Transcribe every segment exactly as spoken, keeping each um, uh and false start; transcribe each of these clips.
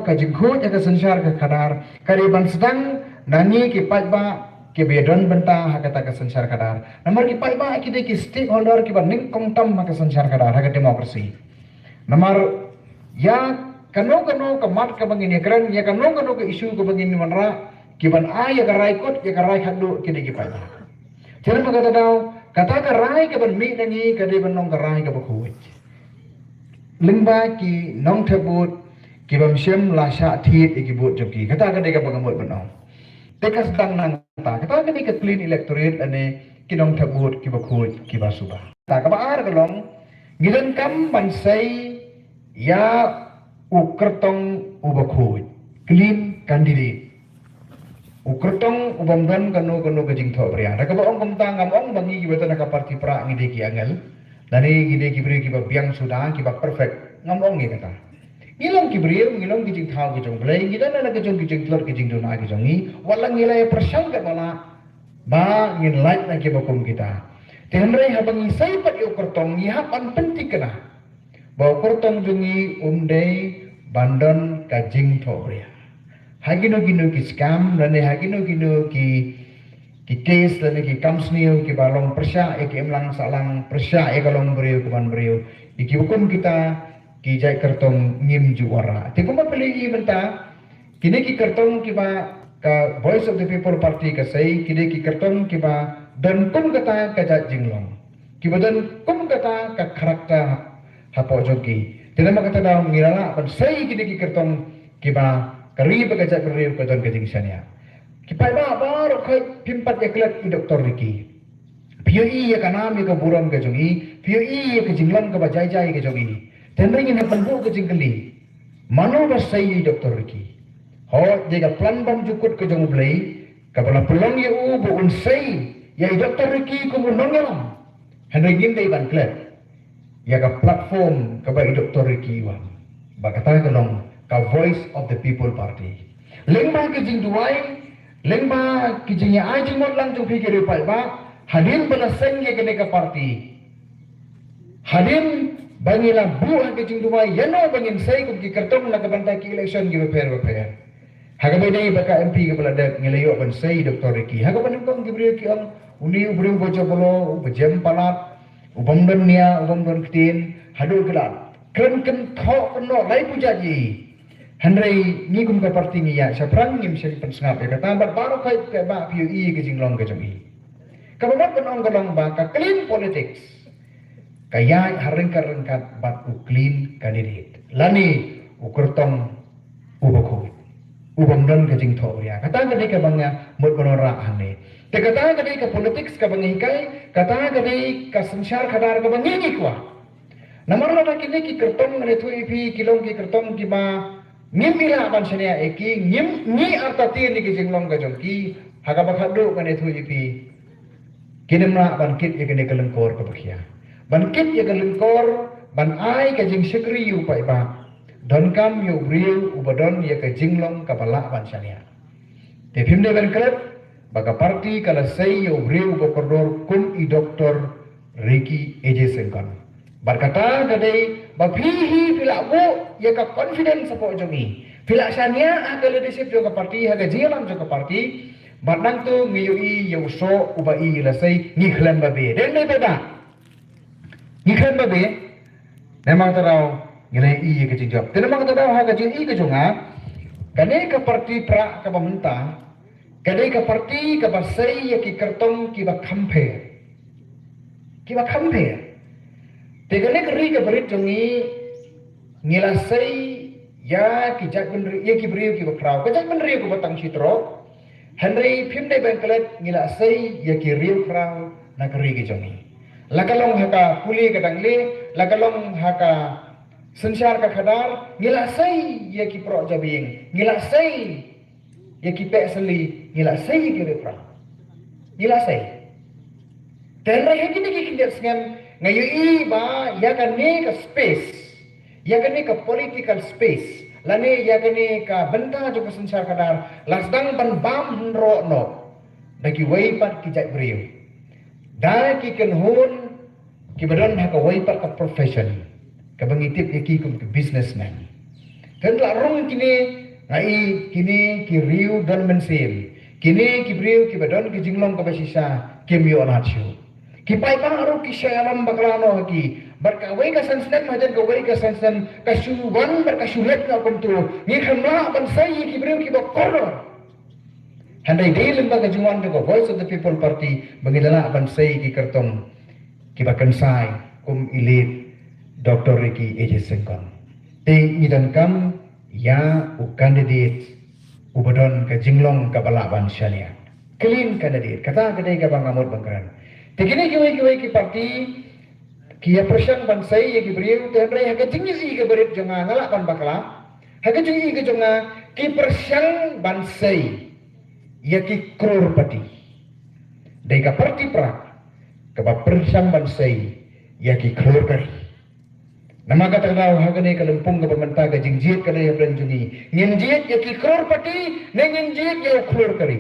ka jingkhuid ha ka synshar ka khadar ka dei ban sdang na ngi ki paidbah kiba ïadon bynta ha kata ka synshar khadar. Namar ki paidbah ki dei ki stakeholder kiba nyngkong tam ha ka synshar khadar ha ka democracy. Namar ïa kano kano ka mat kaba ngin ïakren, ïa kano kano ka issue kaba ngin wanrah, kiban ai ïa ka rai kut, ïa ka rai khatduh ki dei ki paidbah. Te namar kata daw, kata ka rai kaban mih na ngi ka dei ban long ka rai kaba khuid. Lyngba ki nongthep vote kiba ym shym la shah thied ïa ki vote jong ki. Kata ka dei kaba nga mut ban ong. Te ka sdang nangta, kata ka dei ka clean electorate lane ki nongthep vote kiba khuid kiba suba. Ta kaba ar ka long, ngi donkam ban sei ïa u kyrtong uba khuid, clean candidate. U kyrtong u bym don kano kano ka jingthohbria. Da kaba ong kumta ngam ong ba ngi kiba don ha ka party Prah ngi dei ki angel. Lane ngi dei ki briew kiba biang suda, kiba perfect. Ngam ong ïa kata. Ngi long ki briew, ngi long ki jingthaw ki jong U Blei, ngi don la ka jong ki jingtlot ki jingduna ki jong ngi. Wat la ngi la ïa pyrshang katba lah ba ngin lait na kiba kum kita. Te hynrei haba ngi sei pat ïa u kyrtong ngi hap ban pynthikna ba u kyrtong jong ngi um dei ban don ka jingthohbria. Ha kino kino ki scam lane ha kino kino ki, ki case lane ki kam sniew kiba long pyrshah ïa ki imlang sahlang, pyrshah ïa ka longbriew ka manbriew, ïa kiba kum kita ki jait kyrtong ngim ju wanrah. Te kumba phi la ïohi mynta, kine ki kyrtong kiba ka Voice of the People Party ka sei, kine ki kyrtong kiba don kum kata ka jait jinglong, kiba don kum kata ka character hapoh jong ki. Te namar kata daw ngi la lah ban sei kine ki kyrtong kiba ka ri bad ka jaitbynriew ka don ka jingshaniah. Ki paidbah baroh khoit phim pat ïa klet i Doctor Ricky. Phi ïohi ïa ka nam ïa ka burom ka jong i, phi ïohi ïa ka jinglong kaba jai jai ka jong i. Te hynrei ngin hap ban buh ka jingkylli, mano ba sei ïa i Doctor Ricky? Hooid, dei ka plan bymjukut ka jong U Blei kaba la pynlong ïa u ba un sei ïa i Doctor Ricky kum u nongïalam. Hynrei ngim dei ban klet ïa ka platform kaba i Doctor Ricky i wan. Ba kata ka long ka Voice of the People Party. Lyngba ki jingduwai, lyngba ki jingïa-ai jingmut lang jong phi ki riew paidbah, hadien ba la seng ïa kane ka party, hadien ba ngi la buh ha ki jingduwai ïa no ba ngin sei kum ki kyrtong na ka bynta ki election kiba pher bapher. Ha kaba dei ba ka M P kaba la dep ngi la ïoh ban sei Doctor Ricky. Ha kaba nyngkong ki briew ki ong, une u briew ba jabolo, uba jem palat, u bym don nia, u bym don ktien, haduh ki la kren kynthoh kynnoh lai pujat ïa i. Hynrei ngi kum ka party ngi ïaid shaphrang, ngim shym pynsngap ïa kata, bad baroh khoit phi ba phi ïohi ïa ka jinglong ka jong i. Kaba mut ban ong ka long ba ka clean politics ka ïaid ha ryngkat ryngkat bad u clean candidate lane u kyrtong uba khuid, u bym don ka jingthohbria. Kata ka dei kaba nga mut ban wanrah hangne. Te kata ka dei ka politics kaba ngi hikai, kata ka dei ka synshar khadar kaba ngi ngi kwah. Namar lada kine ki kyrtong, ngan ïathuh ïa phi, ki long ki kyrtong kiba ngim lah ban shaniah ïa ki, ngim, ngi artatien ïa ki jinglong ka jong ki, ha kaba khatduh ngan ïathuh ïa phi, kin ym lah ban kit ïa kane ka lyngkor kaba khia. Ban kit ïa ka lyngkor, ban ai ka jingshakri ïa u paidbah, donkam ïa u briew uba don ïa ka jinglong kaba lah ban shaniah. Te phim dei ban klet ba ka party ka la sei ïa u briew uba kordor kum i Doctor Ricky A J Syngkon. Bad kata ka dei ba phi hi phi la buh ïa ka confidence hapoh jong i. Phi la shaniah ha ka leadership jong ka party, ha ka jingïalam jong ka party. Bad nangta ngi ïohi ïa u soh uba i la sei, ngi khlem babe. Dei ne em paidbah? Ngi khlem babe. Namar kata daw ngi la ïohi ïa ka jingjop. Te namar kata daw ha ka jingïohi ka jong nga, kane ka party Prah kaba mynta ka dei ka party kaba sei ïa ki kyrtong kiba kham pher. Kiba kham pher. Te kane ka ri ka barit jong ngi, ngi la sei ïa ki jaitbynriew, ïa ki briew kiba khraw. Ka jaitbynriew kaba tang shi trok. Hynrei phim dei ban klet, ngi la sei ïa ki riewkhraw na ka ri ka jong ngi. La ka long ha ka pule ka dangle, la ka long ha ka synshar ka khadar, ngi la sei ïa ki proh jabieng, ngi la sei ïa ki peh sli, ngi la sei ïa ki riewkhraw. Ngi la sei. Te hynrei ha kine ki khyndiat snem nga ïohi ba ïa kane ka space, ïa kane ka political space, lane ïa kane ka bynta jong ka synshar khadar la sdang ban bam hynroh noh da kiwei pat ki jaitbynriew, da ki kynhun kiba don ha kawei pat ka profession kaba ngi tip ïa ki kum ki businessman. Kan la rung kine, nga i kine ki riew don mynsiem. Kine ki briew kiba don ki jinglong kaba shisha, kim ïoh lad shuh. Ki paidbah ruh ki shah ïalam bakla noh ha ki. Bad kawei ka san snem hajan kawei ka san snem, ka shu wan bad ka shu leit noh kumto. Ngi khlem lah ban sei ïa ki briew kiba kordor. Hynrei dei lyngba ka jingwan jong ka Voice of the People Party ba ngi la lah ban sei ki kyrtong kiba kynsai kum i leit Doctor Ricky A J Syngkon. Te ngi donkam ïa u candidate uba don ka jinglong kaba lah ban shaniah. Clean candidate, kata ka dei kaba nga mut ban kren. Te kine kiwei kiwei ki party ki ïa pyrshang ban sei ïa ki briew, te hynrei ha ka jingïohi kaba rit jong nga, nga lah ban bakla. Ha ka jingïohi ka jong nga, ki pyrshang ban sei ïa ki crorepati. Dei ka party Prah kaba pyrshang ban sei ïa ki crore kari. Namar kata ka daw ha kane ka lympung kaba mynta ka jingjied ka dei hapdeng jong ngi. Ngin jied ïa ki crorepati ne ngin jied ïa u crore kari?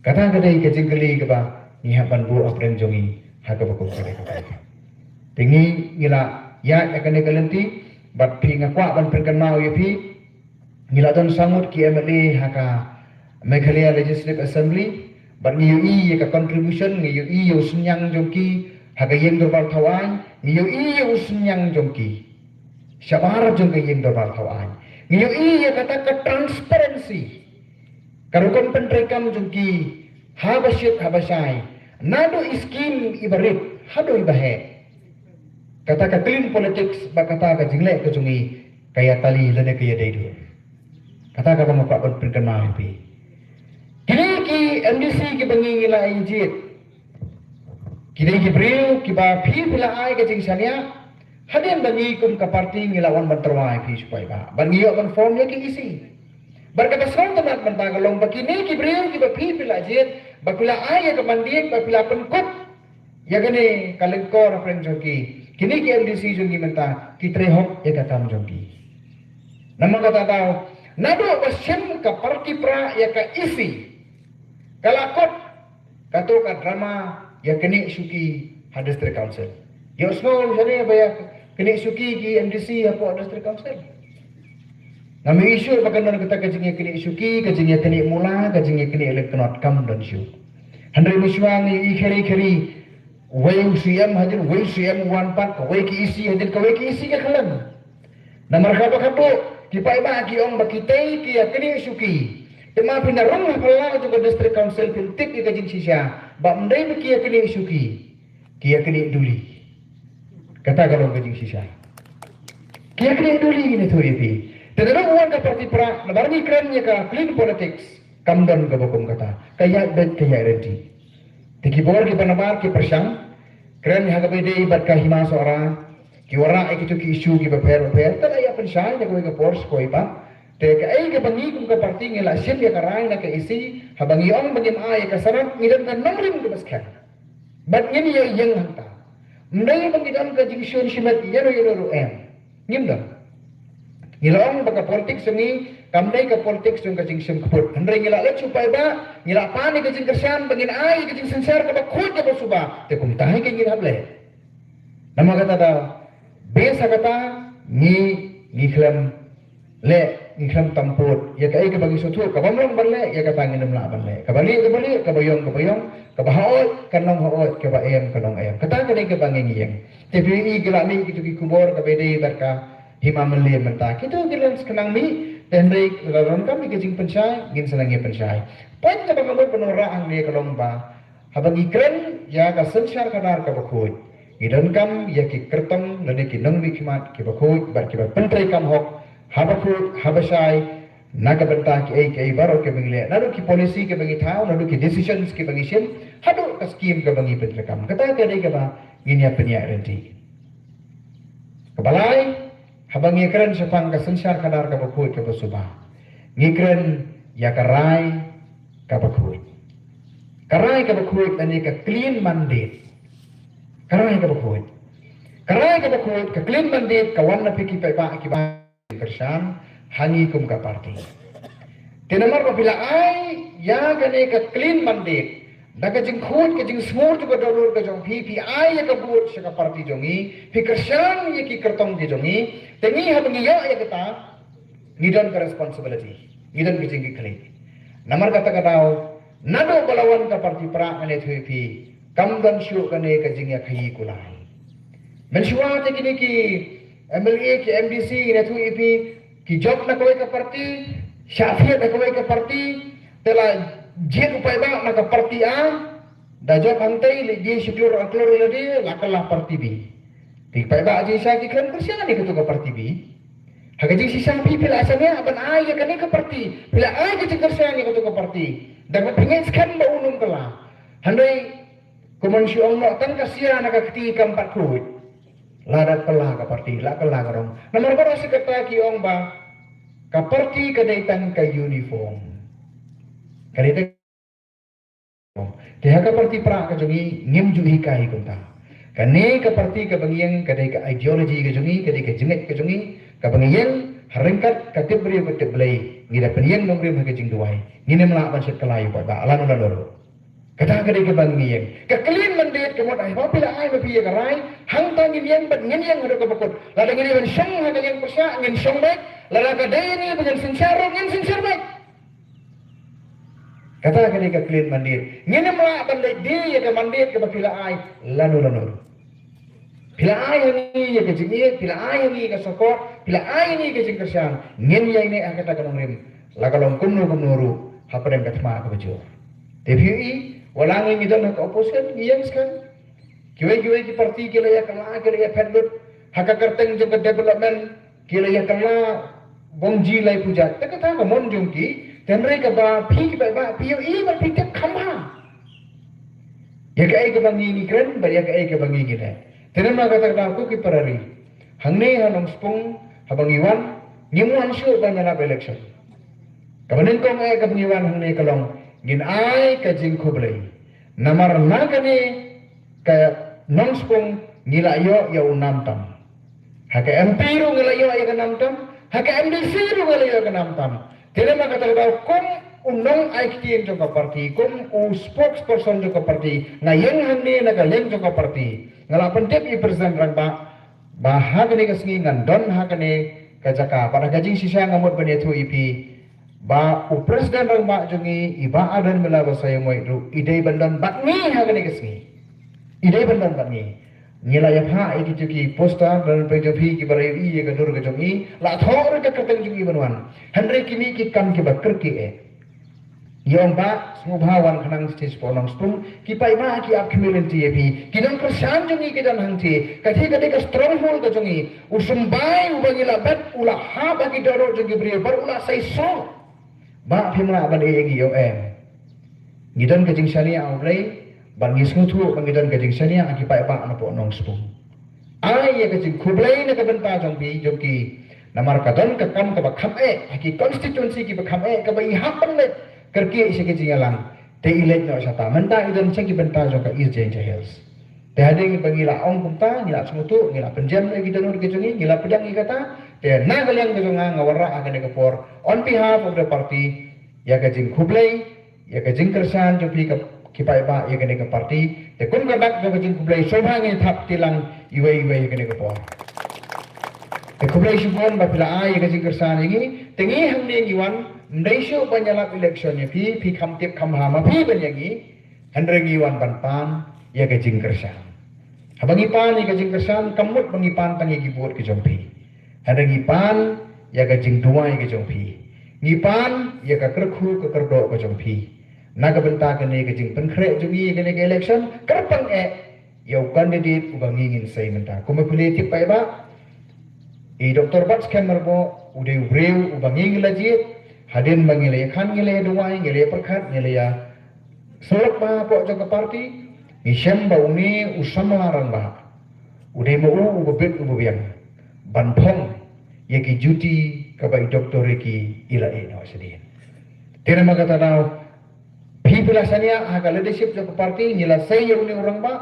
Kata ka dei ka jingkylli kaba ngi hap ban buh hapdeng jong ngi ha kaba kum kane ka taïew. Te ngi ngi la ïaid ha kane ka lynti bad phi, nga kwah ban pynkynmaw ïa phi, ngi la don saw ngut ki M L A ha ka Meghalaya Legislative Assembly, bad ngi ïohi ïa ka contribution, ngi ïohi ïa u synñiang jong ki ha ka ïing dorbar thaw aiñ, ngi ïohi ïa u synñiang jong ki shabar jong ka ïing dorbar thaw aiñ. Ngi ïohi ïa kata ka transparency, ka rukom pyntreikam jong ki haba shit haba shai, naduh i skim iba rit haduh iba heh. Kata ka clean politics bad kata ka jingleh ka jong ngi ka ïatali lane ka ïadei dur. Kata kaba nga kwah ban pynkynmaw ïa phi. Kine ki M D C kiba ngi ngi la ïa jied, ki dei ki briew kiba phi phi la ai ka jingshaniah. Hadien ba ngi kum ka party ngi la wan ban tyrwa ïa phi shu paidbah, bad ngi ïoh ban form ïa ka E C. Bad kaba sngewtynnat mynta ka long ba kine ki briew kiba phi phi la jied, ba phi la ai ïa ka mandate, ba phi la pynkup ïa kane ka lyngkor hapdeng jong ki, kine ki M D C jong ngi mynta ki trei hok ïa ka kam jong ki. Namar kata daw, naduh ba shim ka party Prah ïa ka E C, ka la kot kato ka drama ïa kane shuki ha District Council. Ïohsngew shane ba ïa kane shuki ki M D C hapoh District Council. Ngam ïohi shuh ba kan don kata ka jingïaknieh shuki, ka jingïaknieh mula, ka jingïaknieh lyngknot, kam don shuh. Hynrei mynshwa ngi ïohi kheri kheri, uwei u C M hadien, uwei u C M u wan pat, kawei ka E C hadien, kawei ka E C ka khlem. Namar kaba khatduh ki paidbah ki ong ba kitei ki ïaknieh shuki. Te ma phin da rung ha phylla jong ka District Council phin tip ïa ka jingshisha ba ym dei ba ki ïaknieh shuki. Ki ïaknieh duli. Kata ka long ka jingshisha. Ki ïaknieh duli ngi ïathuh ïa phi. Te naduh wan ka party Prah, nabar ngi kren ïa ka clean politics, kam don kaba kum kata. Ka ïaid beit ka ïaid rynti. Te ki bor kiba nabar ki pyrshang kren ha kaba ïadei bad ka Hima Sohra, ki wanrah ïa kito ki issue kiba pher bapher. Te la ïa pynshai da kawei ka por sha kawei pat. Te kaei kaba ngi kum ka party ngi la shim ïa ka rai na ka E C, haba ngi ong ba ngim ai ïa ka sanad, ngi don ka nongrim kaba skhem. Bad ngin ïa ïeng hangta. Ym dei ba ngi don ka jingshun shimet ïano ïano ruh, em. Ngim don. Ngi la ong ba ka politics jong ngi kam dei ka politics jong ka jingshim kput. Hynrei ngi la leit shu paidbah, ngi la pan ïa ka jingkyrshan ba ngin ai ïa ka jingsynshar kaba khuid kaba suba. Te kumta hi ka ngin hap leh. Namar kata da, bad sa kata, ngi, ngi khlem leh, ngi khlem tam pud ïa kaei kaba ngi sngewthuh, kaba ym long ban leh, ïa kata ngin ym lah ban leh. Kaba lieh kaba lieh, kaba ïong kaba ïong, kaba haoid kan long haoid, kaba em kan long em. Kata ka dei kaba ngi ïeng. Te phi i ki la mih kito ki khubor kaba dei bad ka Hima Mylliem mynta. Kito ki la sngewkhnang mih, te hynrei la donkam ïa ka jingpynshai, ngin sa nang ïa pynshai. Point kaba nga mut ban wanrah hangne ka long ba haba ngi kren ïa ka synshar khadar kaba khuid, ngi donkam ïa ki kyrtong lane ki nongmihkhmat kiba khuid bad kiba pyntreikam hok haba khuid haba shai na ka bynta kiei kiei baroh kiba ngi leh, naduh ki policy kiba ngi thaw, naduh ki decisions kiba ngi shim, haduh ka skim kaba ngi pyntreikam. Kata ka dei kaba ngin ïa pynïaid rynti. Kaba lai, haba ngi kren shaphang ka synshar khadar kaba khuid kaba suba, ngi kren ïa ka rai kaba khuid. Ka rai kaba khuid lane ka clean mandate. Ka rai kaba khuid. Ka rai kaba khuid, ka clean mandate, ka wan na phi ki paidbah kiba kyrshan ha ngi kum ka party. Te namar ba phi la ai ïa kane ka clean mandate, Da ka jingkhuid, ka jingsngur jong ka dohnud ka jong phi, phi ai ïa ka vote sha ka party jong ngi, phi kyrshan ïa ki kyrtong ki jong ngi, te ngi haba ngi ïoh ïa kata, ngi don ka responsibility, ngi don ka jingkitkhlieh. Namar kata ka daw, naduh ba la wan ka party Prah ngan ïathuh ïa phi, kam don shuh kane ka jingïakhaïi kulai. Mynshuwa te kine ki M L A, ki M D C, ngan ïathuh ïa phi, ki jop na kawei ka party, shah thied na kawei ka party, te la jied u paidbah na ka party A, da jop hangtei, leit die shi klur ar klur ïa lade, la kylla party B. Te paidbah jingshisha ki kren kyrshan ïa kato ka party B. Ha ka jingshisha phi, phi la shaniah ban ai ïa kane ka party, phi la ai ka jingkyrshan ïa kato ka party. Da kaba phi ngeit skhem ba un ym kylla. Hynrei kumno shu ong noh tang ka sia na ka kti kam pat khuid. La da kylla ka party, la kylla ka rong. Namar baroh shi katta ki ong ba ka party ka dei tang ka uniform. Ka dei tang Te ha ka party Prah ka jong ngi ngim ju hikai kumta. Kane ka party kaba ngi ïeng ka dei ka ideology ka jong ngi, ka dei ka jingngeit ka jong ngi, kaba ngi ïeng ha ryngkat ka tip briew ka tip Blei, ngi da pynïeng nongrim ha ka jingduwai. Ngin ym lah ban shet kylla ïa u paidbah lano lano ruh. Kata ka dei kaba ngi ïeng. Ka clean mandate ka mut ai ba phi la ai ma phi ïa ka rai, hangta ngin ïeng bad ngin ïeng haduh kaba kut. Lada ngi dei ban shong ha ka liang pyrshah ngin shong beit, lada ka dei ïa ngi ba ngin synshar ruh ngin synshar beit. Kata ka dei ka clean mandate. Ngin ym lah ban leit die ïa ka mandate kaba phi la ai lano lano. Phi la ai ha ngi ïa ka jingïeit, phi la ai ha ngi ïa ka sokot, phi la ai ha ngi ïa ka jingkyrshan. Ngin ïaineh ha kata ka nongrim la ka long kumno kumno ruh hapdeng ka thma kaba jur. Te phi ïohi, wat la ngi ngi don ha ka opposition, ngi ïeng skhem. Kiwei kiwei ki party ki la ïa kylla, ki la ïa phet lut ha ka kyrteng jong ka development. Ki la ïa kylla bong ji lai puja. Te kata ka mon jong ki, te hynrei kaba phi ki paidbah phi ïohi bad phi tip kham bha ïa kaei kaba ngi ngi kren bad ïa kaei kaba ngi ngi leh. Te namar kata ka daw ko ki para ri, hangne ha Nongspung haba ngi wan, ngim wan shuh ban ïalap election. Kaba nyngkong eh kaba ngi wan hangne ka long ngin ai ka jingkhublei. Namar na kane ka Nongspung ngi la ïoh ïa u nam tam. Ha ka M P ruh ngi la ïoh ïa ka nam tam, ha ka M D C ruh ngi la ïoh ïa ka nam tam. Te namar kata ka daw kum u nongai ktien jong ka party, kum u spokesperson jong ka party, nga ïeng hangne na ka liang jong ka party. Nga la pyntip ïa i president rangbah ba ha kane ka sngi ngan don ha kane ka jaka. Bad ha ka jingshisha nga mut ban ïathuh ïa phi ba u president rangbah jong ngi, i Bah Ardent Miller Basaiawmoit ruh i dei ban don bad ngi ha kane ka sngi. I dei ban don bad ngi. Ngi la ïa phah ïa kito ki poster ban pynjop hi kiba la ïohi ïa ka dur ka jong i, la thoh ruh ka kyrteng jong i ban wan. Hynrei kine ki kam kiba kyrkieh eh. Ïa ong Bah, sngewbha wan khnang stage four Nongspung, ki paidbah ki ap khmih lynti ïa phi. Ki nongkyrshan jong ngi ki don hangtei. Kata ka dei ka stronghold ka jong ngi. U symbai uba ngi la bat u la hap ha ki dohnud jong ki briew bad u la saisoh. Bah, phim lah ban ïeh ïa ngi ïoh em. Ngi don ka jingshaniah ha U Blei bad ngi sngewthuh ba ngi don ka jingshaniah ha ki paidbah napoh Nongspung. Ai ïa ka jingkhublei na ka bynta jong phi jong ki. Namar ka don ka kam kaba kham eh ha ki constituency kiba kham eh kaba i hap ban leit kyrkieh sha ki jingïalang. Te i leit noh shata. Mynta i don sha ki bynta jong ka East Jaintia Hills. Te hadien ba ngi la ong kumta, ngi la sngewthuh, ngi la pynjem ïa ki dohnud ki jong ngi, ngi la pdiang ïa kata. Te na ka liang ka jong nga, nga wanrah ha kane ka por on behalf of the party ïa ka jingkhublei, ïa ka jingkyrshan jong phi ki paidbah ïa kane ka party. Te kum ka dak jong ka jingkhublei, sngewbha ngin thap kti lang iwei iwei ïa kane ka por. Te khublei shibun ba phi la ai ïa ka jingkyrshan ïa ngi. Te ngi hangne ngi wan, ym dei shuh ban ïalap election ïa phi, phi kham tip kham bha ma phi ban ïa ngi. Hynrei ngi wan ban pan ïa ka jingkyrshan. Haba ngi pan ïa ka jingkyrshan, kam mut ba ngi pan tang ïa ki vote ki jong phi. Hynrei ngi pan ïa ka jingduwai ka jong phi. Ngi pan ïa ka kyrkhu ka kyrdoh ka jong phi. Na ka bynta kane ka jingpynkhreh jong ngi ïa kane ka election, kyrpang eh ïa u candidate uba ngi ngin sei mynta. Kumba phi la tip paidbah, i Doctor Batskhem Myrboh u dei u briew uba ngi ngi la jied. Hadien ba ngi la ïakhan, ngi la ïaduwai, ngi la ïapyrkhat, ngi la ïa sylok bha hapoh jong ka party, ngi shem ba une u samla rangbah u dei ma u uba bit uba biang ban phong ïa ki duty kaba i Doctor Ricky i la ïeh noh shadien. Te namar kata daw, phi phi la shaniah ha ka leadership jong ka party, ngi la sei ïa une u rangbah.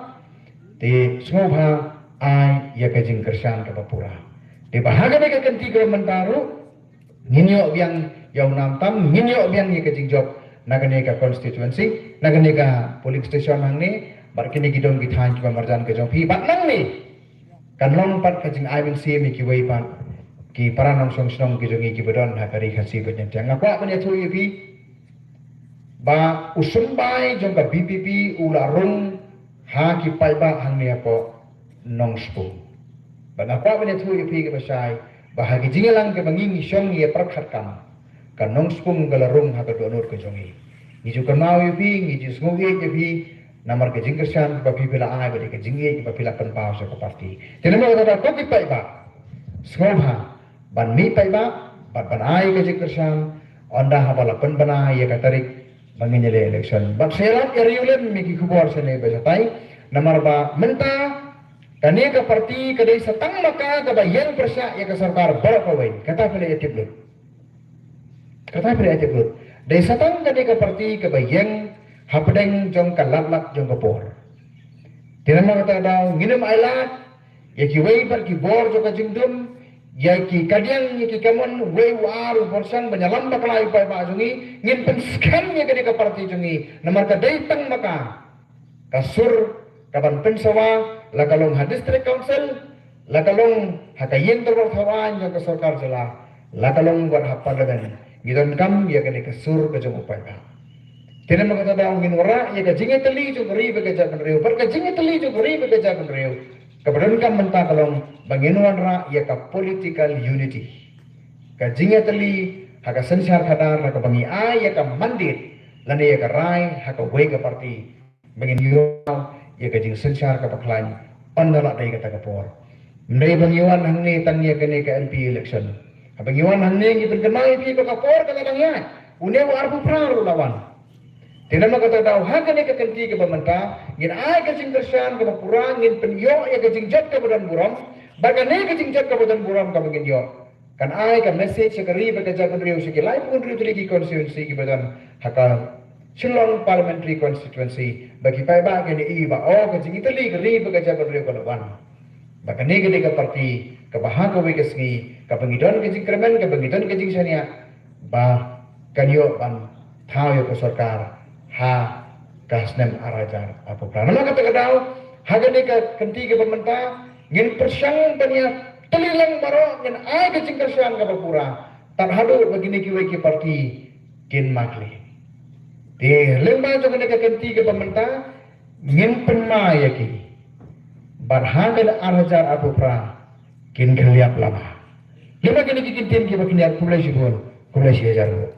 Te sngewbha ai ïa ka jingkyrshan kaba pura. Te ba ha kane ka kynti kaba mynta ruh ngin ïoh biang ïa u nam tam, ngin ïoh biang ïa ka jingjop na kane ka constituency, na kane ka polling station hangne, bad kine ki dong ki thaiñ kiba marjan ka jong phi, bad nangne kan long pat ka jingai mynsiem ïa kiwei pat ki para nongshong shnong ki jong ngi kiba don ha ka ri Khasi bad Jaiñtia. Nga kwah ban ïathuh ïa phi ba u symbai jong ka VPP u la rung ha ki paidbah hangne hapoh Nongspung. Bad nga kwah ban ïathuh ïa phi kiba shai ba ha ki jingïalang kiba ngi ngi shong ïa pyrkhat kam, ka Nongspung ka la rung ha ka dohnud ka jong ngi. Ngi ju kynmaw ïa phi, ngi ju sngewbha ïa phi, namar ka jingkyrshan ba phi phi la ai, bad ka jingïeit ba phi la pynpaw sha ka party. Te namar kata ko ki paidbah, sngewbha ban mih paidbah bad ban ai ka jingkyrshan, ynda haba la pynbna ïa ka tarik ba ngin ïaleh election. Bad sa ïalap ïa riewlem ïa ki khubor shane ba shatai, namar ba mynta kane ka party ka dei sa tang ma ka kaba ïeng pyrshah ïa ka sorkar baroh kawei. Kata phi la ïatip lut. Kata phi la ïatip lut. Dei sa tang kane ka party kaba ïeng hapdeng jong ka lad lad jong ka por. Te namar kata ka daw ngin ym ailad ïa kiwei pat ki bor jong ka jingdum, ïa ki kadiang, ïa ki kamon, wei u ar u pyrshang ban ïalam bakla ïa u paidbah jong ngi. Ngin pynskhem ïa kane ka party jong ngi namar ka dei tang ma ka ka sur kaban pynsawa, la ka long ha District Council, la ka long ha ka ïing dorbar thaw aiñ jong ka sorkar jylla, la ka long wat ha Parliament. Ngi donkam ïa kane ka sur ka jong u paidbah. Te namar kata daw ngin wanrah ïa ka jingïatylli jong ka ri bad ka jaitbynriew, bad ka jingïatylli jong ka ri bad ka jaitbynriew kaba donkam mynta ka long ba ngin wanrah ïa ka political unity, ka jingïatylli ha ka synshar khadar, ha kaba ngi ai ïa ka mandate lane ïa ka rai ha kawei ka party ba ngin ïoh ïa ka jingsynshar kaba khlaiñ ynda la dei kata ka por. Ym dei ba ngi wan hangne tang ïa kane ka MP election. Haba ngi wan hangne ngi pynkynmaw ïa phi ba ka por ka la dang ïaid, une u arphew phra ruh la wan. Te namar kata daw ha kane ka kynti kaba mynta ngin ai ka jingkyrshan kaba pura, ngin pynïoh ïa ka jingjot kaba don burom. Bad kane ka jingjot kaba don burom kaba ngin ïoh kan ai ka message sha ka ri bad ka jaitbynriew, sha ki laiphew hynriew tylli ki constituency kiba don ha ka Shillong Parliamentary Constituency, ba ki paidbah kin ïohi ba, oh, ka jingïatylli ka ri bad ka jaitbynriew ka la wan. Ba kane ka dei ka party kaba ha kawei ka sngi kaba ngi don ka jingkyrmen, kaba ngi don ka jingshaniah, ba kan ïoh ban thaw ïa ka sorkar ha ka snem ar hajar arphew phra. Namar kata ka daw ha kane ka kynti kaba mynta ngin pyrshang ban ïa tylli lang baroh, ngin ai ka jingkyrshan kaba pura tad haduh ba kine kiwei ki party kin mane. Te lyngba jong kane ka kynti kaba mynta ngin pynmai ïa ki bad ha kane ar hajar arphew phra kin khylliap lama. Lyngba kine ki kyntien kiba khyndiat, khublei shibun, khublei shihajar nguh.